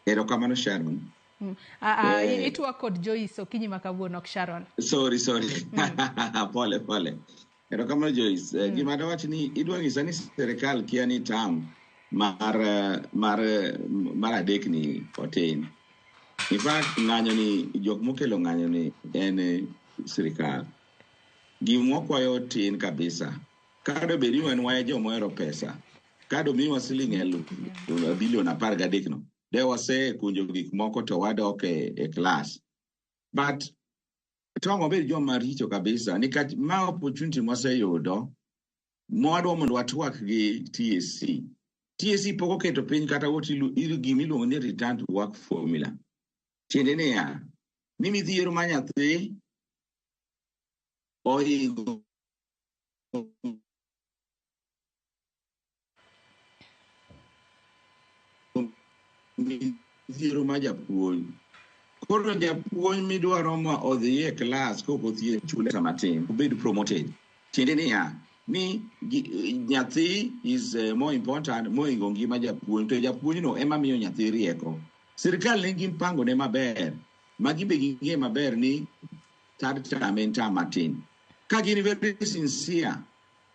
Erokamano Sharon. Itwak kod Joyce okinyi ma kawuono ok Sharon. Sorry, sorry. Pole pole. Erokamano Joyce. Gima dawach ni idwa nyisa ni sirikal kia ni term mar adek ni otin. In fact, ng'anyo ni jok mokelo ng'anyo ni en sirikal. Gima wakwayo tin kabisa. Kado bed ni wan wae joma ohero pesa. Kado miwa siling 1000 bilion 13 no. De wasekunjo gik moko to wadok e klas. But to wabed joma richo kabisa nikech ma opportunity mwaseyudo mwadwa mondo watwak gi TSC. TSC pok oketo piny kata what gima iluongo ni return to work formula. Tiende niya, ni midhiero ma nyathi ohingo midhiero ma japuonj. Koro japuonj midwaro ma odhi e klas kok othiedh chule matin, obed promoted. Tiende niya, ni nyathi is more important mohingo ngima japuonj, to japuonj no ema miyo nyathi rieko. Sirikal nigi mpango ne maber, ma gin be ging'e maber ni third term en term matin. Ka gin very sincere,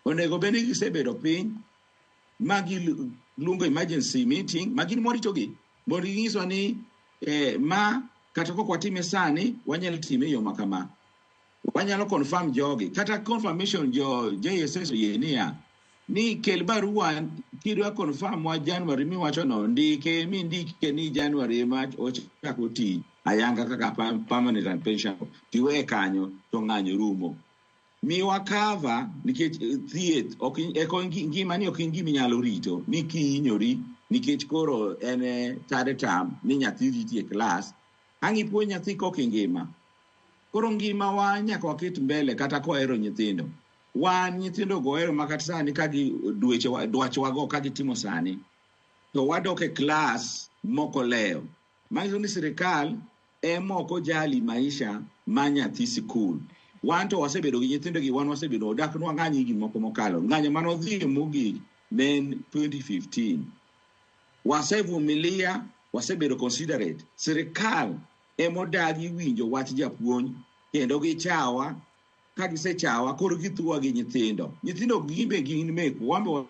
onego bed ni gisebedo piny ma giluongo emergency meeting ma gin moritogi mondo ginyiswa ni ma kata kok watime sani wanyalo time e yo ma kama. Wanyalo confirm jogi kata confirmation jo JSS oyie niya ni kel barua kidwa confirm wa January miwacho no ndike mindike ni January ema ochako tich ayanga kaka permanent and pension tiwe kanyo to ng'anyo rumo. Miwa cover nikech thieth ok eko ngima ni ok en gima inyalo rito ni kihinyori nikech koro en third term ni nyathi riti e klas ang' ipuonj nyathi kok ingima. Koro ngima wa nyaka waket mbele kata kwahero nyithindo. Wan nyithindo go ohero ma kata sani ka gi dweche wa, dwachwa go ka gitimo sani to wadok e klas mok olewo. Manyiso ni sirikal ema ok ojali maisha ma nyathi sikul. Wan to wasebedo gi nyithindo gi wan wasebedo odak nwa ng'anyo higni moko mokalo. Ng'anyo mane odhi mogik ne en 2015. Wasevumilia, wasebedo considerate. Sirikal ema odagi winjo wach japuonj kendo gichawa. Ka gisechawa koro githuwa gi nyithindo. Nyithindo gin be gin mekwa, wan be